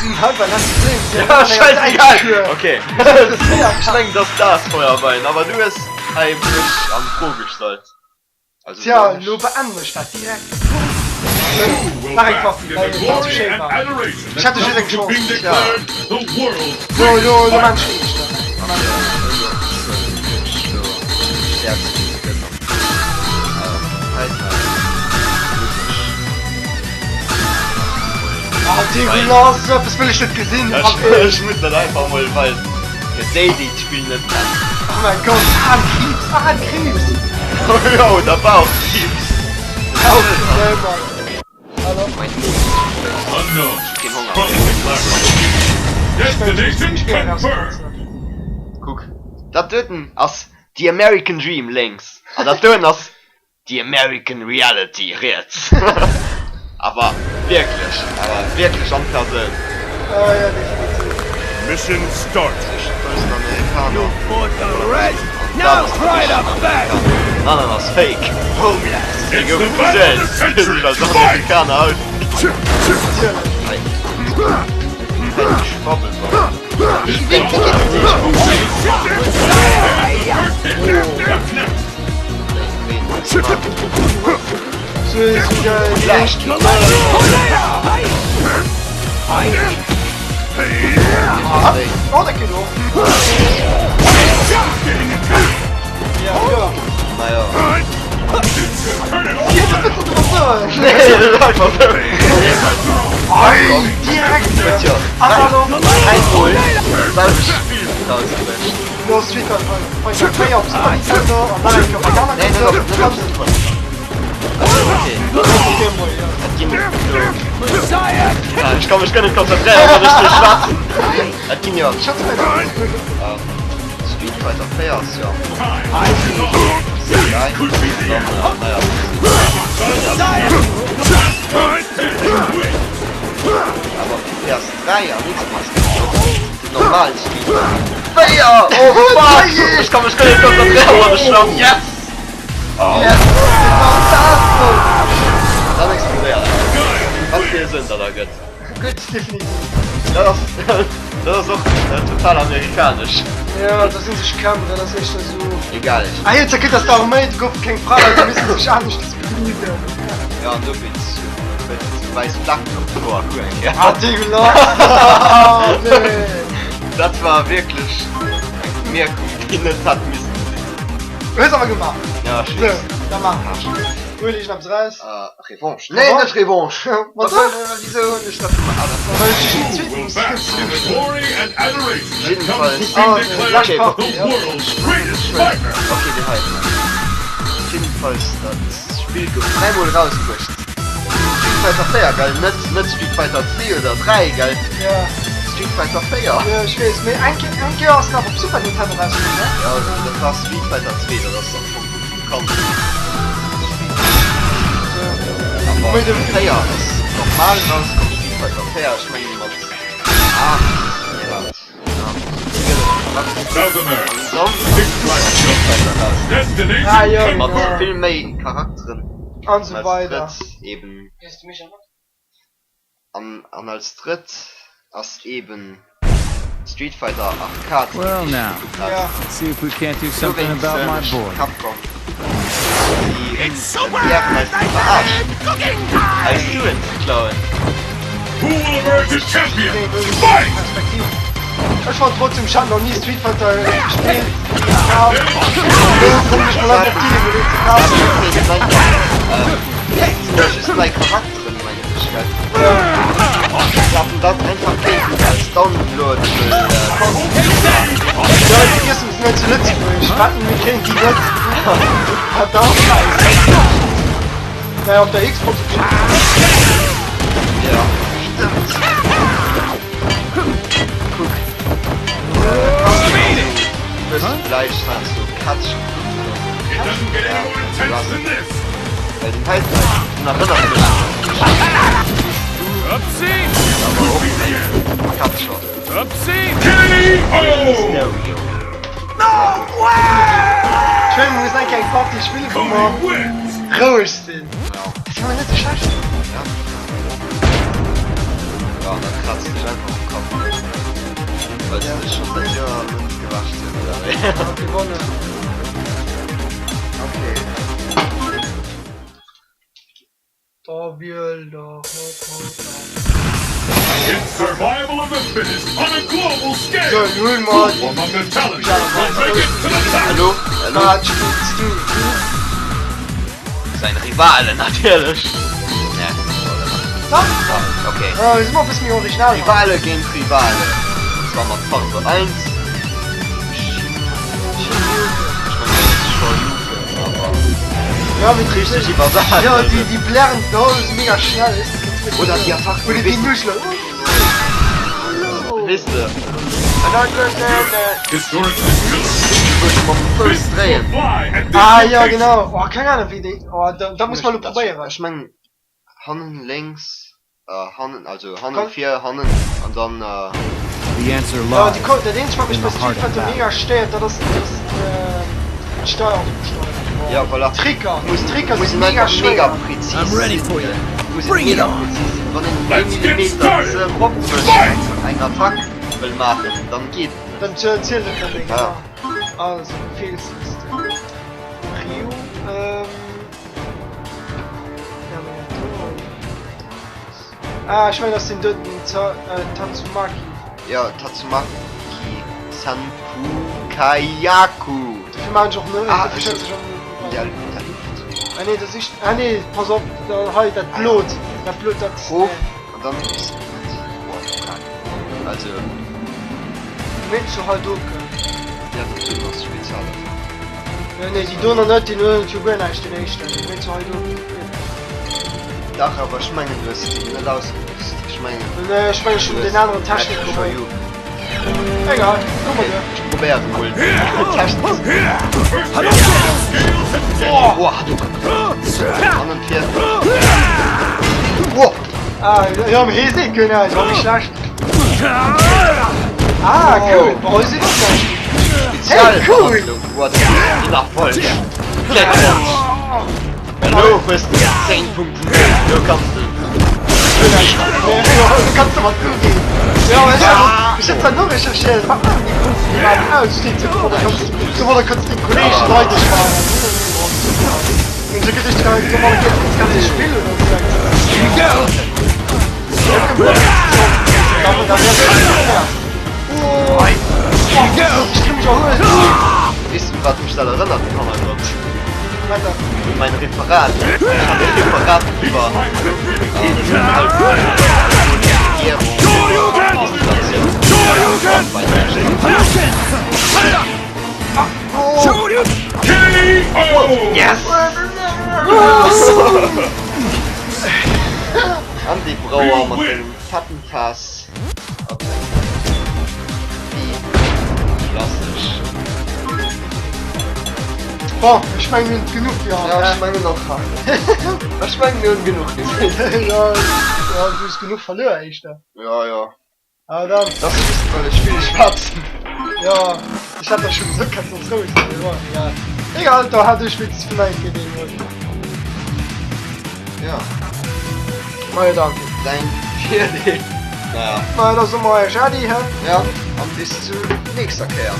sinn hei bei Let's Play. Ja, scheißegal. Okay. Ech mengen, dass dat Feuer wein, awer du hues hei mech an Fro gestallt. Also, Tja, lo beenden ech dat direkt. Nach eng Partie, well et war ze schéin war. Ech hat just eng Chance. Tja. So, lo, lo maan ech eescht dann. Lo maan ech eescht. Ah, degueulasse, sou eppes wëll ech net gesinn. Ech muss dat einfach mol weisen, fir déi, déi d'Spill net kennen. Oh mein Gott, Aarmkriibs, Aarmkriibs! Jo, der Bauchkriibs. Kuck, dat doten ass The American Dream lénks an dat doen ass The American Reality riets. Awer wierklech, awer wierklech an Persoun. Oh jo, definitiv. Mission start. Zwëschen eisen Amerikaner an dat ass de richtegen Amerikaner. Den aneren ass fake. Homeless. Dee gouf gesuelt, wéi sech als Amerikaner ausginn. Hei, hei de Schwabbelball. Wéi, wéi geet dat? No Street Fighter 4 op Super Nintendo an dann eng Kéier op enger aner Konsol. Ech ka mech guer net konzentréieren, wann ech sou schwätzen. Et ginn jo Street Fighter 4 ass jo am Awer PS3 an Xbox ginn jo och déi normal Street Fighter 4! Oh fuck! Ech ka mech guer net konzentréieren, wann ech schwätzen. Yes! Yes! Genau dat wollt ech! Dann explodéiert et. Wat fir e Sënn dat ergëtt. Gutt, definitiv. Dat ass, dat ass och total amerikanesch. Jo, da sinn sech Kämpfer, dat ass éischter sou. Egal, ech. Ah jo, zerkëtt ass d'Arméi, do goufe keng Fraleit, do misste sech aneschters begnügen. Jo, an dowéinst huet se sou wäiss Flecken op den Hoer. Kuck eng Kéier. Ah, degueulasse! Oh, nee! Dat war wierklech eng Bemierkung, déi net hätt missen sinn. Hues awer gemaach. Ja, ech weess. Sou, da maache mer. Huel iergend eppes eraus. Revanche. Nee, net Revanche! Ma dach! Wisou hunn ech dat gemaach? Ah, dat war. Well ech dech um zweeten muss Jiddefalls. Ah, lescht Okay, Partie, ja. Okay, déi hei. Jiddefalls, dat Spill gouf dräimol erausbruecht. Street Fighter 4, gell? Net, net Street Fighter 2 oder 3, gell? Ja. Street Fighter 4. Jo, ech weess, mee eng Kéier, eng Kéier ass nach op Super Nintendo erauskomm, ne? Ja, dat war Street Fighter 2, dat ass am Fong de bekanntsten Street Awer 4 ass normal erauskomm, Street Fighter 4, ech mengen mat 8, nee wat, 8, an dann ass Street Fighter erauskomm. Ah, jo, Mat genau. vill méi Charakteren. An sou An als weider. drëtt eben. An an als drëtt ass eben Street Fighter Arcade Well Edition now, Ja. let's see if we can't do Do something wéinst about my mécht boy. Capcom déi hunn déi däerfen eis net verarschen, eis Suen ze klauen. Who will emerge as champion? Fight! Perspektiv. Ech fand trotzdem, ech hat nach nie Street Fighter gespillt. Ja, lo komm ech mal op d'Idee, mir deen ze kafen. Et sinn jo just nei Charakteren, mengen ech, gell? Se haten dat einfach kéinten als downloadable Content maachen. Ja, vergiess, mir sinn hei zu Lëtzebuerg. Wetten, mir kréien déi net. Verdammt. Naja, op der Xbox. Ja, stëmmt. Kuck. Hues du vläicht heiansdo Catch gekuckt oder sou? It doesn't get any more intense than this. Well den heiten hei, den erënnert mech weess du, awer och un Catcher. K.O. Mysterio. Ech mengen, mir mussen eng kleng Partie spillen, wou Cody mer wins. roueg sinn. Ja. Dat war net sou schlecht. Ja. Ja. an dat kratzt dech einfach um Kapp. Well se sech scho säit Joer net gewäscht hunn, oder wéi? Hat gewonnen. Okay. Da wiel der hop hop da. It's survival of the fittest on a global scale! So, lo hunn mer Who among the challengers will make it to the top? Elo, elo. Wat spills du? Sein Rivale natierlech. Nee, Dach! Okay. Ah, mir si mol e bësse méi originell. Rivale géint Rivale. Und zwar mat Farbe 1. Ech mengen dat ass Shoryuken, awer Ja, mit richteg iwwersat. Ja, déi, déi blären, oh, si mega schnell, weess de. Oder déi Attack, Oder déi Nuschler. Weess de. Historic Mam Fouss dréien. Ah ja, genau. Oh, keng Ahnung wéi déi, oh, da, da muss mer lo probéieren. Ech mengen hannen lénks, hannen, also hannen vir, hannen an dann. The answer Ja, lies déi ko, dat eenzegt wat mech in the bei Street heart of Fighter battle. mega stéiert, dat ass, dat ass d'Steierung, d'Steuerung. Ja, voilà. D'Trigger, d'Trigger Muss si een mega einfach mega schwéier. präzis I'm ready for you. Muss Bring it mega on. präzis sinn. Wann een ee Let's get Millimeter started. ze erop mécht, Fight! eng Attack wëll maachen, dann geet et net. Dann zielt et net méi, Ja. genau. Also, Befehlsliste. Ryu, ähm. Ja, mee do. Ah, ech mengen, dat ass deen do, den Tatsumaki. Ja, Tatsumaki Senpukyaku. Dofir maachen ech och net, Ah, dofir schätze ech och net. Der, der Luft. Ah nee, dat ist, ah nee, pass op, da, hei, dat Blot, dat Blot, dat. Hoch, an dann ist et. Also. Meinst du Hadouken? Ja, dat do ass Spezialattack. Nee, nee, déi do nach net, déi huet jo guer näischt, deen éischten. Meinst du Hadouken? Dach, awer ech mengen du hues déi net ausgenotzt. Ech mengen. Nee, ech mengen ech hunn deen aneren Technik geholl. Egal, komm mal Ech probéieren mol Technik. Oh! Oh, Hadouken. An en Pier. Oh! Ah, ja, mee hee seet guer näischt, oh, wéi schlecht. Ah, cool, oh, hee seet och näischt. Hey, cool! Spezialbehandlung. Erfolg. Glückwunsch. Elo hues de 10 Punkten méi, elo kanns de. Du kanns domat uginn. Ja, ech hätt zwar no recherchéiert, wat maachen déi Punkten iwwerhaapt aus? Steet jo drop, da kanns du, domadder kanns du Kolleegen neidesch maachen. Hunn se geduecht, domadder geet dat ganze Spill oder sou. Ech kritt mech erhuelt. Weess du wat mech dat erënnert, den Hannergrond? Wat dann? Un mein Referat. Ech hat e Referat iwwer Regierung, Administratioun bei der KO! Yes! Andy Brauer mat sengem fetten Pass op Wéi klassesch. Bon, ech mengen mir hunn genuch fir haut. Ja, ech mengen och. Ech mengen mir hunn genuch gesinn. Ja, ja, du hues genuch verluer éischter. Ja, ja. Ah dann. Dat ass just well ech vill schwätzen. Ja, ech hat der schon gesot, kannst ons roueg sinn, mee bon, egal. Egal, da hat ech wéinstens vun engem Géint een geholl. Ja. Majo dann. Däin Virdeel. Naja. Majo da soe mer Iech Äddi, hä? Ja, an bis zur nächster Kéier.